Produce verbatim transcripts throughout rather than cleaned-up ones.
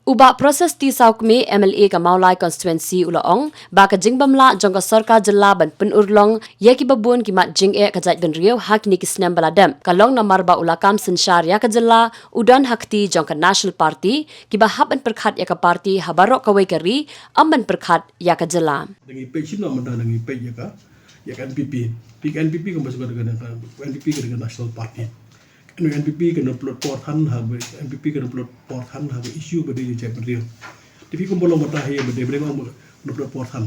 U Bah Proses T Sawkmie, M L A ka Mawlai Constituency, u la ong ba ka jingbym lah jong ka sorkar jylla ban pynurlong ïa kiba bun ki mat jingeh ka jaitbynriew ha kine ki snem ba la dep, ka long namar ba u la kam synshar ïa ka jylla u don ha kti jong ka National Party, kiba hap ban pyrkhat ïa ka party ha baroh kawei ka ri, ym ban pyrkhat ïa ka jylla. Da ngi peit shisha mynta, da ngi peit ïa ka, ïa ka N P P. Peit ka N P P kumba shu ka, ka, ka N P P ka, ka National Party. Ka N P P ka na plot por than ha, N P P ka na plot por than ha ka issue ba dei jaitbynriew. Te phi kumba long mynta hi ba dei ba dei ka na plot por than.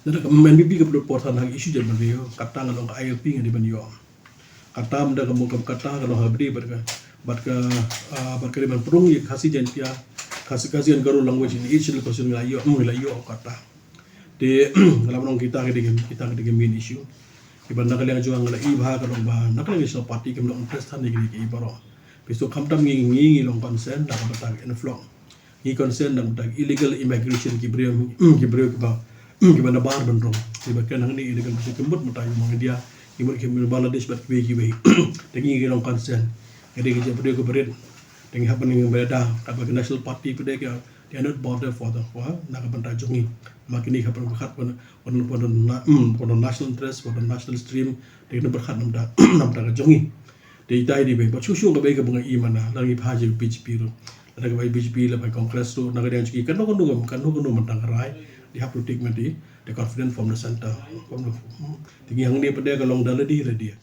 Da ka N P P ka plot por than ha ka issue jaitbynriew, kata nga long ka I L P nga dei ban ïoh. Kata mynta ka mut kata ka long ha bri bad ka, bad ka, ah, bad ka dei ban pynrung ïa Khasi Jaiñtia, Khasi, Khasi and Garo language in each location, nga la ïoh, mm, nga la ïoh kata. Te nga la ong kita ka dei, kita ka dei ka main issue. Kiba na ka liang jong nga la i ba ka long ba na ka liang National Party kim long interest than ïa ki, ki baroh. Phi shu khamtam ngi, ngi, ngi long concern da ka bynta ka influx. Ngi concern da ka bynta illegal immigration, ki briew, ki briew kiba, kiba na bar ban rung. Kiba kren hangne illegal migration, ki mut mynta ki mong India, ki mut ki mut Bangladesh bad kiwei kiwei. Te ngi, ngi long concern. Nga dei ki briew kiba rit. Te ngi hap ban ngi ba da, kaba ka National Party pat de ka, they are not bother for the, for, na ka bynta jong ngi. Ma kine hap ban pyrkhat for the, for the, for the na-, mm, for the national interest, for the national stream. Te ngi pyrkhat na ka bynta, na ka bynta ka jong ngi. Te ita hi dei ba, ba shu shu kaba, kaba nga i mynta, la ngi pha jong B J P ruh. La kaba B J P, la ba Congress ruh, na ka dei jong ki, kano kano, kano kano mynta ka rai, they have to take mynta, the confidence from the center. From the, hmm. Te ngi hangne pat de ka long da lade lade.